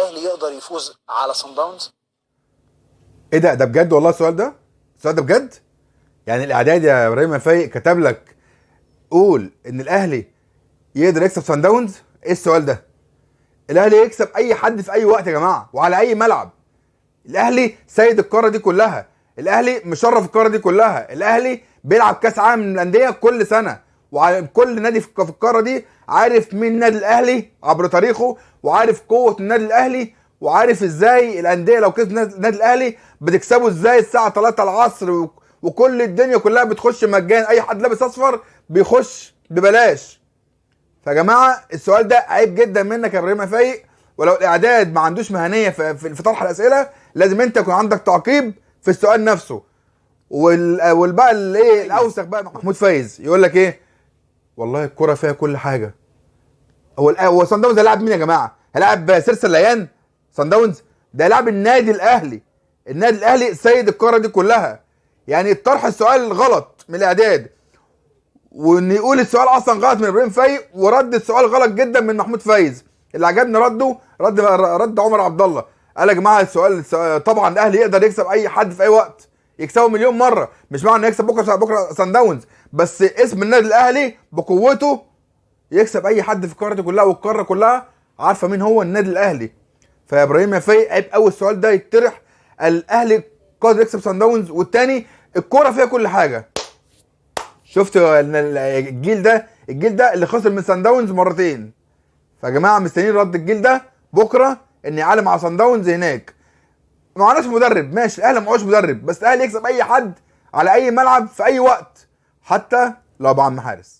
الاهلي يقدر يفوز على صن داونز؟ ايه ده؟ ده بجد والله السؤال ده؟ السؤال ده بجد؟ يعني الاعداد يا ابراهيم فايق كتب لك قول ان الاهلي يقدر يكسب سان داونز؟ ايه السؤال ده؟ الاهلي يكسب اي حد في اي وقت يا جماعة وعلى اي ملعب. الاهلي سيد القارة دي كلها، الاهلي مشرف القارة دي كلها، الاهلي بيلعب كاس عالم للاندية كل سنة، وكل نادي في القارة دي عارف مين النادي الاهلي عبر تاريخه، وعارف قوة النادي الاهلي، وعارف ازاي الاندية لو كسبت النادي الاهلي بتكسبه ازاي الساعة 3 العصر، وكل الدنيا كلها بتخش مجان، اي حد لابس اصفر بيخش ببلاش. فيا جماعة السؤال ده عيب جدا منك يا ابراهيم فايق، ولو الاعداد ما عندوش مهنية في طرح الاسئلة لازم انت يكون عندك تعقيب في السؤال نفسه. والبقى الايه الاوسخ بقى محمود فايز يقول لك ايه؟ والله الكره فيها كل حاجة. هو صن داونز هيلاعب مين يا جماعة؟ هيلاعب سيرسا ليان؟ صن داونز ده لاعب النادي الاهلي، النادي الاهلي سيد القارة دي كلها. يعني طرح السؤال غلط من الاعداد، وان يقول السؤال اصلا غلط من ابراهيم فايق، ورد السؤال غلط جدا من محمود فايز. اللي عجبني رده رد عمر عبد الله، قال يا جماعة السؤال طبعا الاهلي يقدر يكسب اي حد في اي وقت، يكسبه مليون مرة، مش معنى انه يكسب بكره سان داونز، بس اسم النادي الاهلي بقوته يكسب اي حد في القارة دي كلها، والقاره كلها عارفه مين هو النادي الاهلي. فيا ابراهيم يا فايق عيب قوي السؤال ده يتطرح، الاهلي قادر يكسب سان داونز، والتاني الكورة فيها كل حاجة. شفت الجيل ده، الجيل ده اللي خسر من سان داونز مرتين. فيا جماعة مستنيين رد الجيل ده بكره ان يعلم على سان داونز هناك. ما معناش مدرب، ماشي الاهلي ما معهوش مدرب، بس الاهلي يكسب اي حد على اي ملعب في اي وقت، حتى لو بعم حارس.